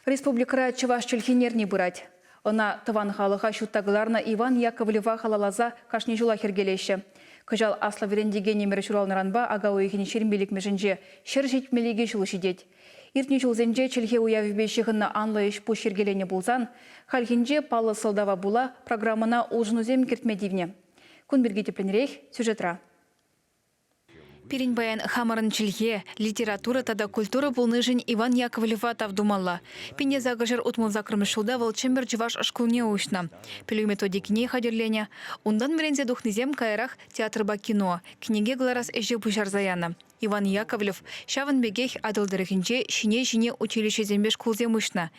Республикӑра чӑваш чӗлхин эрни пырать. Ӑна тӑван халӑха ҫутта кӑларнӑ Иван Яковлева халалласа кашни ҫулах йӗркелеҫҫӗ. Кӑҫал аслӑ вӗрентекенӗмӗр ҫуралнӑранпа ака уйӑхӗн 25-мӗшӗнче 172 ҫул ҫитет. Иртнӗ ҫулсенче чӗлхе уявӗпе ҫыхӑннӑ анлӑ ӗҫ-пуҫ йӗркеленӗ пулсан, хальхинче паллӑ сӑлтава пула программӑна улшӑнусем кӗртме тивнӗ. Кун пирки тӗплӗнрех сюжетра. Пирӗн паян хамӑрӑн чӗлхе, литература тата культура пулнишӗн Иван Яковлева тав тумалла. 1868 ҫулта вӑл Чӗмпӗр чӑваш шкулне уҫнӑ, пӗлӳ методикине хатӗрленӗ. Унтан вӗренсе тухнисем каярах театрпа кино, кӗнеке кӑларас ӗҫе пуҫарса янӑ. Иван Яковлев ҫавӑн пекех Атӑл тӑрӑхӗнче ҫине-ҫине училищӗсемпе шкулсем уҫнӑ.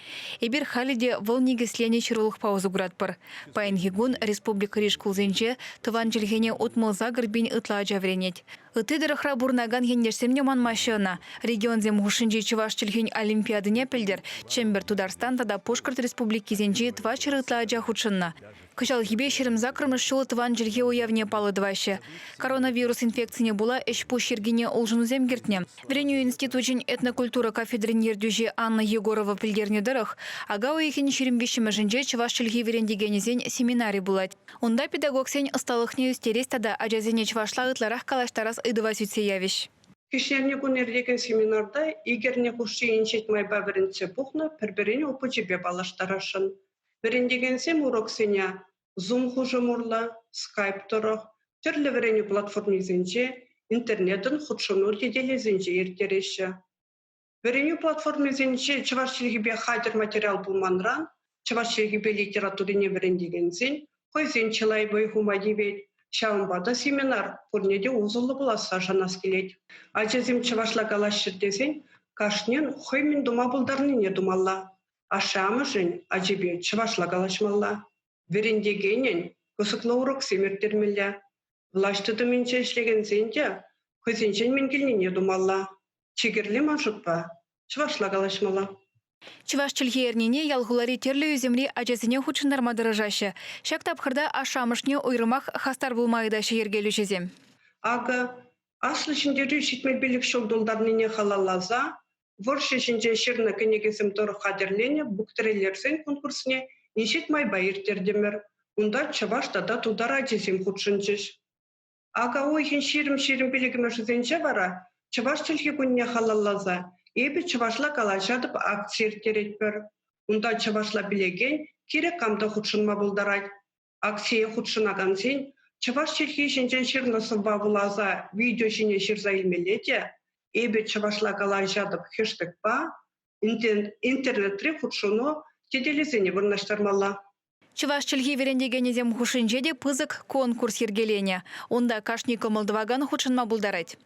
Эпир халӗ те вӑл никӗсленӗ ҫырулӑхпа усӑ куратпӑр. Паянхи кун республикӑри шкулсенче тӑван чӗлхене 68 пин ытла ача вӗренет. Ытти тӑрӑхра пурӑнакан ентешсем те манмаҫҫӗ ӑна. Регионсем хушшинчи чӑваш чӗлхин олимпиадине пӗлтӗр Чӗмпӗр, Тутарстан тата Пушкӑрт Республикисенчи 400 ытла ача хутшӑннӑ. Кӑҫалхипе 28-мӗш ҫул тӑван чӗлхе уявне паллӑ тӑваҫҫӗ. Коронавирус инфекцине пула ӗҫ-пуҫ йӗркине улшӑнусем кӗртнӗ. Вӗренӳ институчӗн этнокультура кафедрин ертӳҫи Анна Егорова пӗлтернӗ тӑрӑх, ака уйӑхӗн 23-мӗшӗнче чӑваш чӗлхи вӗрентекенӗсен семинарӗ пулать. Унта педагогсен ӑсталӑхне ӳстерес тата ачасене чӑвашла ытларах калаҫтарас ыйтӑва сӳтсе явӗҫ. Кӗҫнерникун иртекен семинарта ик эрне хушши инҫет майпа вӗрентсе пухнӑ пӗр-пӗрин опычӗпе паллаштарасшӑн. Вӗрентекенсем уроксене Zoom хушӑм урлӑ, Skype тӑрӑх, тӗрлӗ вӗренӳ платформисенче, интернетӑн хутшӑну тетелӗсенче ирттереҫҫӗ. Вӗренӳ платформисенче чӑваш чӗлхипе хатӗр материал пулманран чӑваш чӗлхипе литературине вӗрентекенсен хӑйсен чылай вӑй хума тивет. Ҫавӑнпа та семинар пурне те усӑллӑ пуласса шанас килет. Ачасем чӑвашла калаҫчӑр тесен кашнин хӑй мӗн тума пултарнине тумалла. Ашшӗ-амӑшӗн ачипе чӑвашла калаҫмалла, вӗрентекенӗн кӑсӑклӑ уроксем ирттермелле, влаҫ тытӑмӗнче ӗҫлекенсен те хӑйсенчен мӗн килнине тумалла. Чи кирли ман шутпа, чӑвашла калаҫмалла. Чӑваш чӗлхи эрнине ял-хулари тӗрлӗ ӳсӗмри ачасене хутшӑнтарма тӑрӑшаҫҫӗ. Ҫак тапхӑрта ашшӗ-амӑшне уйрӑмах хастар пулма ыйтаҫҫӗ йӗркелӳҫӗсем. Акӑ, Аслӑ Ҫӗнтерӳ 75 ҫул тултарнине халалласа Вӑрҫӑ ҫинчен ҫырнӑ кӗнекесем тӑрӑх хатӗрленӗ буктриллерсен конкурсне инҫет майпа ирттертӗмӗр. Унта чӑваш тата тутар ачисем хутшӑнчӗҫ. Ака уйӑхӗн 20-25-мӗшӗсенче вара чӑваш чӗлхи кунне халалласа «Эпӗ чӑвашла калаҫатӑп» акци ирттеретпӗр. Унта чӑвашла пӗлекен кирек кам та хутшӑнма пултарать. Акцие хутшӑнакансен чӑваш чӗлхи ҫинчен ҫырнӑ сӑвва вуласа видео ҫине ҫырса илмелле те «Эпӗ чӑвашла калаҫатӑп» хештегпа интернетри хутшӑну тетелӗсене вырнаҫтармалла. Чӑваш чӗлхи вӗрентекенӗсем хушшинче те пысӑк конкурс йӗркеленӗ. Унта кашни кӑмӑл тӑвакан хутшӑнма пултарать.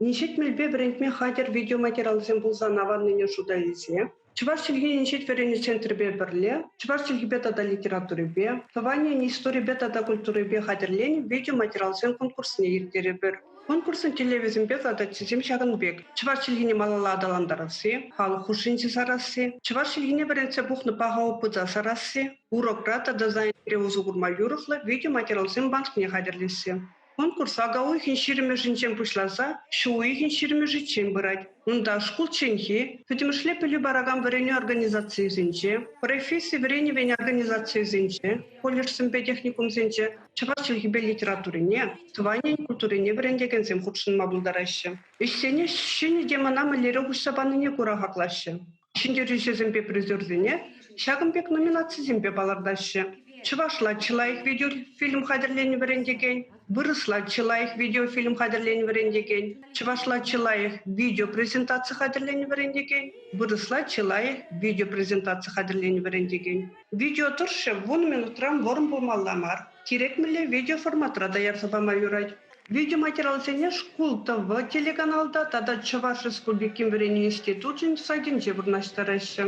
Инҫет мелпе вӗрентме хатӗр видеоматериалсем пулсан аваннине шута илсе Чӑваш чӗлхин инҫет вӗренӳ центрӗпе пӗрле чӑваш чӗлхипе тата литературипе, тӑван ен историпе тата культурипе хатӗрленӗ видеоматериалсен конкурсне ирттерӗпӗр. Конкурсӑн тӗллевӗсемпе задачисем ҫакӑн пек: чӑваш чӗлхине малалла аталантарасси, халӑх хушшинче сарасси, чӑваш чӗлхине вӗрентсе пухнӑ паха опыта сарасси, урокра тата занятире усӑ курма юрӑхлӑ видеоматериалсен банкне хатӗрлесси. Конкурс ака уйӑхӗн 20-мӗшӗнчен пуҫласа ҫу уйӑхӗн 20-мӗшӗччен пырать. Унта шкулчченхи, пӗтӗмӗшле пӗлӳ паракан вӗренӳ организацийӗсенче, професси вӗренӗвӗн организацийӗсенче, колледжсемпе техникумсенче чӑваш чӗлхипе литературине, тӑван ен культурине вӗрентекенсем хутшӑнма пултараҫҫӗ. Ӗҫсене ҫӗнӗ темӑна мӗнлерех уҫса панине кура хаклаҫҫӗ. Ҫӗнтерӳҫӗсемпе призерсене ҫакӑн пек номинацисемпе палӑртаҫҫӗ: чӑвашла чи лайӑх видеофильм хатӗрленӗ вӗрентекен, вырӑсла чи лайӑх видеофильм хатӗрленӗ вӗрентекен, чӑвашла чи лайӑх видеопрезентаци хатӗрленӗ вӗрентекен, вырӑсла чи лайӑх видеопрезентаци хатӗрленӗ вӗрентекен. Видео тӑршшӗ 10 минутран вӑрӑм пулмалла мар. Кирек мӗнле видеоформатра та ярса пама юрать. Видеоматериалсене Шкул ТВ телеканалта тата Чӑваш Республикин вӗренӳ институчӗн сайтӗнче вырнаҫтараҫҫӗ.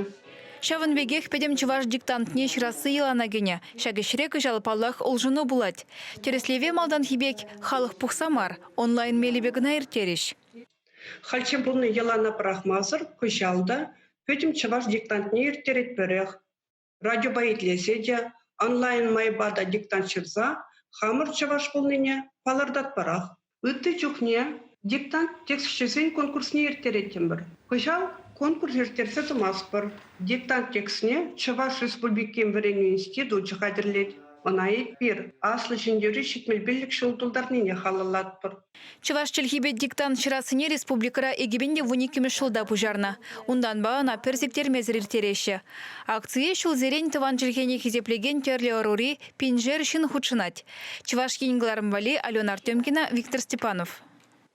Ҫавӑн пекех пӗтӗм чӑваш диктантне ҫырасси йӑлана кӗнӗ. Ҫак ӗҫре кӑҫал, паллах, улшӑну пулать. Тӗрӗслеве малтанхи пек халӑх пухса мар, онлайн мелӗпе кӑна ирттерӗҫ. Хальччен пулнӑ йӑлана пӑрахмасӑр кӑҫал та пӗтӗм чӑваш диктантне ирттеретпӗрех. Радиопа итлесе те, онлайн майпа та диктант ҫырса хамӑр чӑваш пулнине палӑртатпӑрах. Ытти чухне диктант тексчӗсен конкурсне ирттереттӗмӗр. Кӑҫал Конкурс ирттерсе тӑмастпӑр. Диктант текстне Чӑваш Республикин вӗренӳ институчӗ хатӗрлет. Ӑна эпир Аслӑ Ҫӗнтерӳ 75 ҫул тултарнине халаллатпӑр. Чӑваш чӗлхипе диктант ҫырассине республикӑра 2012-мӗш ҫулта пуҫарнӑ. Унтанпа ӑна пӗр сиктермесӗр ирттереҫҫӗ. Акцие ҫулсерен тӑван чӗлхене хисеплекен тӗрлӗ ӑрури пиншер ҫын хутшӑнать. Чӑваш Ен кӑларӑм валли Алена Артемкина, Виктор Степанов.